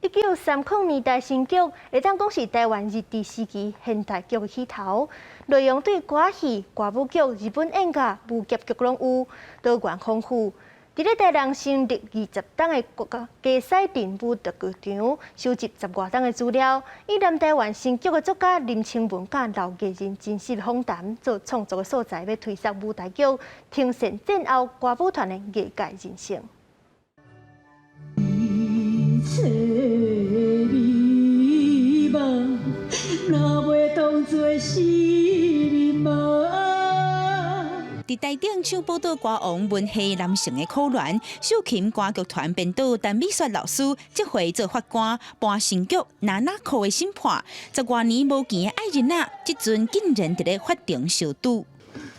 1930年代新劇，會當講是台灣日治時期現代劇的起頭。內容對歌戲、歌舞劇、日本演藝、武俠劇攏有，多元豐富。佇咧台南成立20冬的國家佳西鎮舞蹈劇場，收集10外冬的資料，以南台灣新劇的作家林清文佮劉藝仁真實訪談做創作的素材，欲推捒舞台劇呈現戰後歌舞團的藝界人生。一切美夢，若袂當做是夢。佇台頂唱寶島歌王文夏男性的可憐，秀琴歌劇團編導陳美雪老師，這回做法官搬新劇《娜娜哭的審判》，10外年無見的愛人仔，這陣竟然佇咧法庭相拄。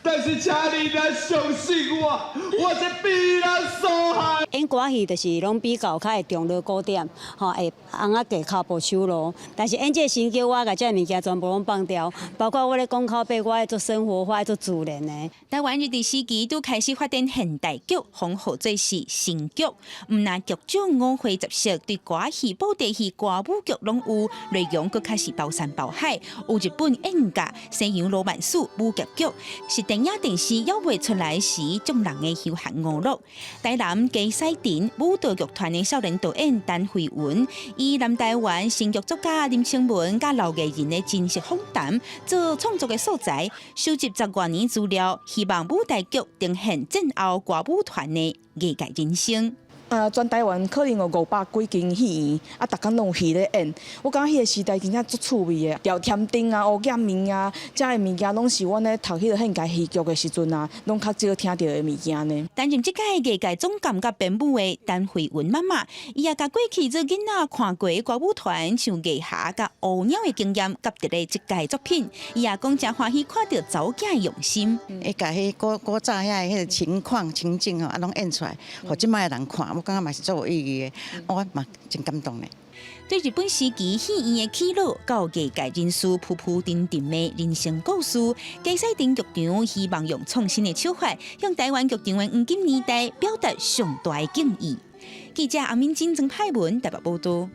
但是請你來相信我，我是避難所害。演歌戲就是攏比較較會中落鼓點，吼會尪仔加跤步手路。但是演這個新劇，我共這物件全部攏放掉，包括我咧講口白，我愛做生活化，愛做自然的。台灣日治時期拄開始發展現代劇，封號做是新劇。毋但劇種五花十色，對歌戲、布袋戲、歌舞劇攏有，內容閣較是包山包海，有日本演藝、西洋羅曼史、武俠劇，是電影電視猶未出來時，眾人的休閒娛樂。台南佳西鎮舞蹈劇團的少年導演陳慧文，以南台灣新劇作家林清文佮劉藝仁的真實訪談做創作的素材，收集10外年資料，希望舞台劇呈現戰後歌舞團的藝界人生。啊，全台灣可能有500幾間戲院，啊，逐工攏有戲咧演。我感覺彼個時代真正足趣味的，吊添燈啊、烏劍麵啊，遮的物件攏是阮咧讀彼個現代戲劇的時陣啊，攏較少聽著的物件呢。擔任這屆藝界總監佮編舞的陳慧文媽媽，伊也共過去做囡仔看過歌舞團像藝俠佮烏鳥的經驗，佮佇咧這屆作品，伊也講誠歡喜看著查某囝的用心。伊共彼古古早遐彼個情況情景吼，啊，攏演出來，予這擺的人看。我感覺嘛是足有意義的，我嘛真感動咧。對日本時期戲院的起落，到藝界人士浮浮沉沉的人生故事，佳西鎮劇場希望用創新的手法，向台灣劇場的黃金年代表達上大的敬意。記者阿敏金、曾派文台北報道。